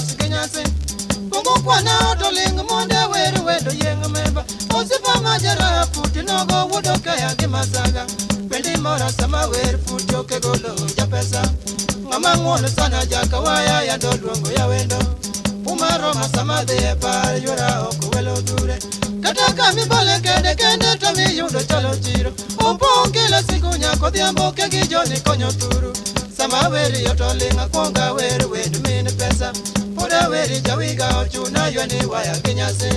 mos gi nyasi. Kungu kwana to ling' monde wer wendo yieng' memba. Osiepa ma jaraha futi nogo wuodo kaya gi masaga. Bendi mora sama wer futi ok golo japesa. Ng'ama ng'uon sana jakawaya yando luongo ya wendo. Uma roma sama dhi e par yuora ok welo dhure. Kata ka mibole kende kende to miyudo chalo chiro. Opong' kila siku nyako odhiambo ke gi joni konyo thuru. Sama weri to ling' akwongo awer wend min pesa. Pod aweri jawiga ochuna ywani waya gi nyasi.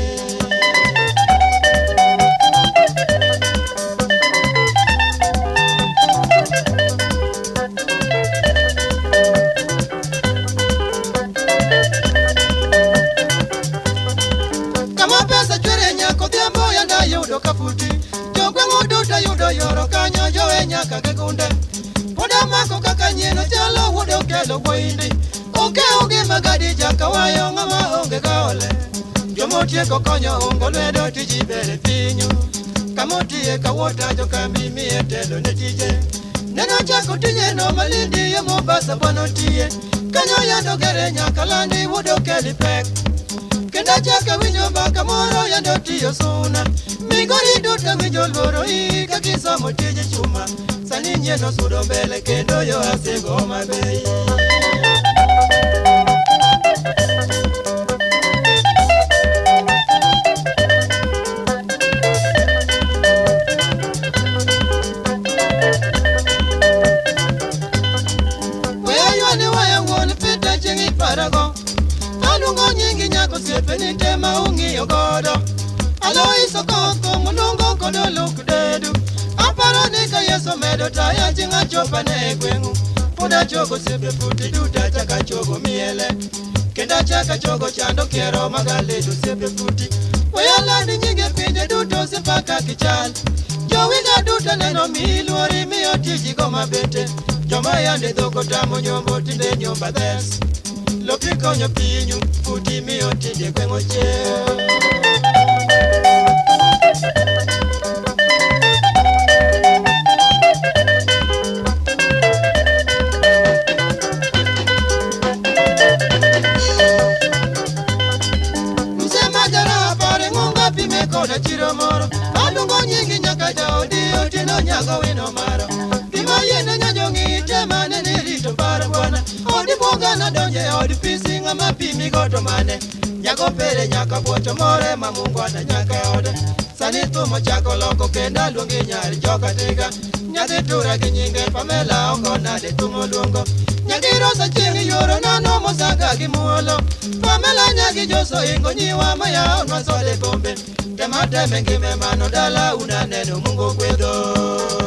Kama pesa chwere nyako odhiambo yanda yudo kafuti. Jogweng'u duto yudo yoro kanyo jowe nyaka gi gunde. Pod amako kaka nyieno chalo wuod okelo wuoyindi. Okew gi magadi jakawayo ng'ama onge gaole. Jomotieko konyo ungo lwedo tiji ber e pinyu. Kamotiye kawuota jokambi miye telo ne tije. Neno chako tijeno malindi yo Mombasa bwanotiye. Kanyo yando gere nyaka landi wuod okeli pek. Kendo achako winjo mbaka moro yando tiyo suna. Migori duto winjo luoro i ka gisomo tij chuma. Sani nyieno sudo mbele kendo yo asego Homa Bay. Weya ywani waya wuon pita chieng' iparago. Aluongo nyingi nyako osiepeni te ma ung'iyo godo. Alois Okoko Mulungo kod Oluk Dedu. Aparo ni ka Yesu omedo taya chieng' achopane e gweng'u. Pod achogo osiepe puti duto achako achogo miele. Kendo achako achogo chando kiero magaledo osiepe puti. Weya land nyinge pinje duto osiepa kaka ichal. Jowiga duto neno mi luori miyo tiji go mabete. Joma yande dhok otamo nyombo tinde nyomba dhes. Lopi konyo pinyu puti miyo tinde gweng'o chiew. Mzee Majara pare ng'ongo pime koda chiro moro. Aluongo nyingi nyaka jaodi otieno nyago wino maro. Gima yiene nyajo ng'i te mane ni rito paro bwana. Odi buoga nadonje od pisi ng'ama pimi goto mane. Nyago pere nyaka buocho more ma mungwana nyaka ode. Sani thum ochako loko kendo aluongi nyar joka tiga. Nyadhi tura gi nyinge Pamela oko nade thum oluongo. Nyagi rosa chieng' yuoro nano mosaga gi muolo. Pamela nyagi joso ingo nyiwa maya onwa sode bombe. Tema teme ngime mano dala unaneno Mungu gwedho.